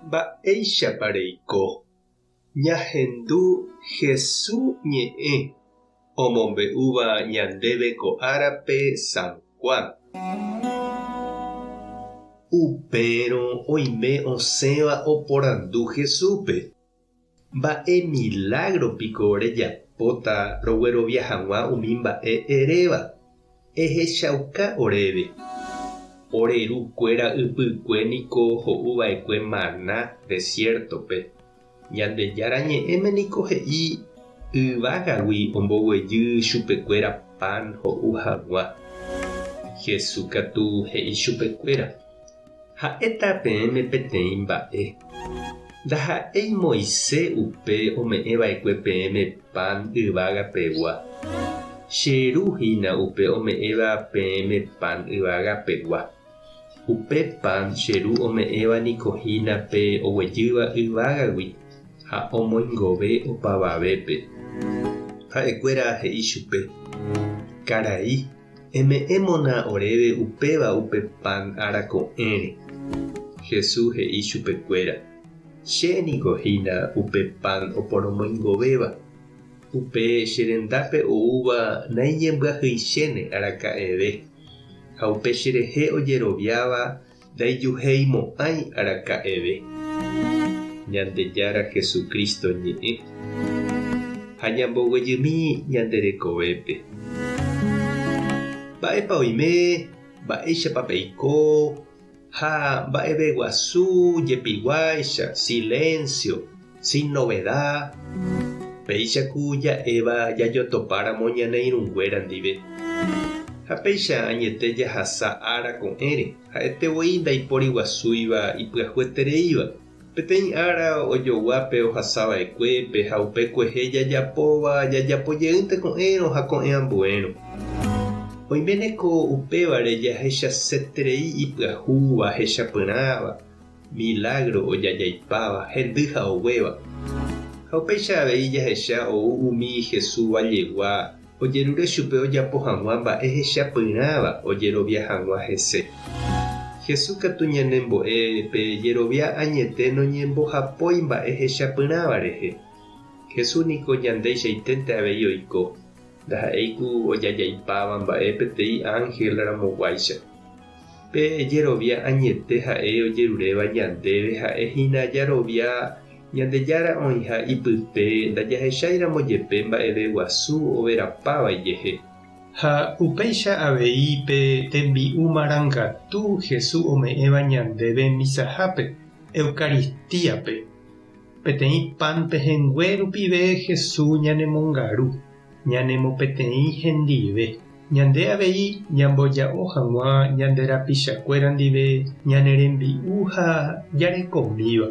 Mba'éichapa reiko? Ñahendu Hesu ñe'ẽ omombe'úva ñandéve ko árape San Juan. Upérõ oime osẽva oporandu Jesúspe, Mba'e milágro piko rejapóta roguerovia hag̃ua umi mba'e eréva? Ehechauka oréve. Ore ru kuéra ypykue niko ho'u va'ekue maná desiértope. Ñandejára Ñe'ẽme niko he'i yvágagui omboguejy chupekuéra pan ho'u hag̃ua. Jesús katu he'i chupekuéra, Ha'éta peẽme peteĩ mba'e. Ndaha'éi Moisés upe ome'ẽ va'ekue peẽme pan yvága pegua. Che Ru hína upe ome'ẽva peẽme pan yvága pegua. Upe pan che Ru ome'ẽva niko hína pe oguejýva yvágagui ha omoingove opavavépe. Ha'ekuéra he'i chupe, Karai, Eme'ẽmona oréve upéva upe pan ára ko'ẽre. Jesús he'i chupekuéra, Che niko hína upe pan oporomoingovéva. Upe che rendápe oúva naiñembyahyichéne araka'eve, ha upe cherehe ojeroviáva ndaijuheimo'ãi araka'eve. Ñandejára Jesucristo ñe'ẽ ha ñamboguejymi ñande rekovépe. Mba'épa oime, mba'éichapa peiko, ha mba'eveguasu jepiguáicha, silencio, sin novedad, péicha ku ja'éva jajotopáramo ñane irũnguéra ndive. Ha péicha añete jahasa ára ko'ẽre, ha'ete voi ndaipóri guasúiva ipyahuetereíva. Peteĩ ára ojogua pe ohasava'ekuépe ha upe kuehe jajapóva jajapo jeýnte ko'ẽrõ ha ko'ẽ ambuérõ. Oiméneko upévare jahechaseterei ipyahúva, hechapyrãva. Milágro ojajaipáva, hendy ha oguéva. Ha upéicha avei jahecha ou umi Jesús vallegua ojerure chupe ojapo hag̃ua mba'e hechapyrãva ojerovia hag̃ua hese. Jesús katu ñanembo'e pe jerovia añete noñembohapói mba'e hechapyrãva rehe. Jesús niko ñandeichaiténte avei oiko, ndaha'éi ku ojajaipáva mba'e peteĩ ánhel ramoguáicha. Pe jerovia añete ha'e ojeruréva ñandéve ha'e hína jarovia Ñandejára oĩha ipype ndajahecháiramo jepe mba'eve guasu overapáva ijehe. Ha upéicha avei pe tembi'u marangatu Jesús ome'ẽva ñandéve misahápe, Eucaristíape. Peteĩ pan pehẽngue rupive Jesús ñanemongaru, ñanemopeteĩ hendive. Ñande avei ñamboja'o hag̃ua ñande rapichakuéra ndive ñane rembi'u ha jarekomíva.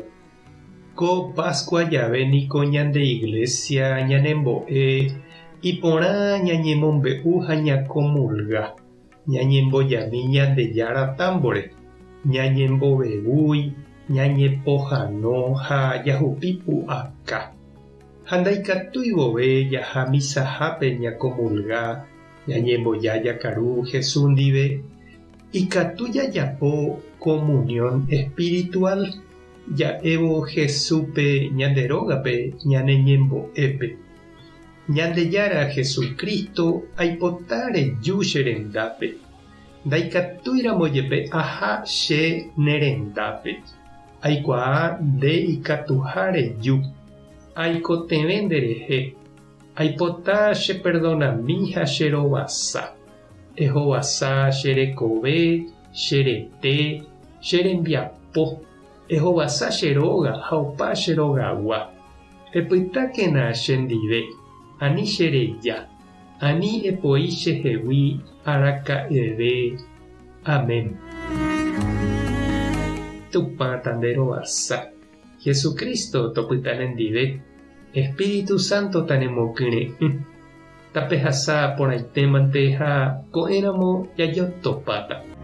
Ko Pascua jave niko ñande Iglesia ñanembo'e iporã ñañemombe'u ha ñakomulga, ñañembojami Ñandejára támbore, ñañembovevúi, ñañepohano ha jahupi pu'aka. Ha ndaikatúi vove jaha misahápe ñakomulga, ñañemboja jakaru Jesús ndive, ikatu jajapo comunión espiritual, ja'évo Jesúspe ñande rógape ñane ñembo'épe, Ñandejára Jesucristo aipota reju che rendápe, ndaikatúiramo jepe aha che ne rendápe. Aikuaa nde ikatuha reju. Aikotevẽ nderehe. Aipota cheperdonami ha cherovasa. Ehovasa che rekove, che rete, che rembiapo. Ehovasa che róga ha opa che rogagua. Epytákena chendive, ani chereja, ani epoi chehegui araka'eve. Amén. Tupã tanderovasa. Jesucristo topyta nendive, Espíritu Santo tanemokyre'ỹ. Tapehasa porãitémante ha ko'ẽramo jajotopáta.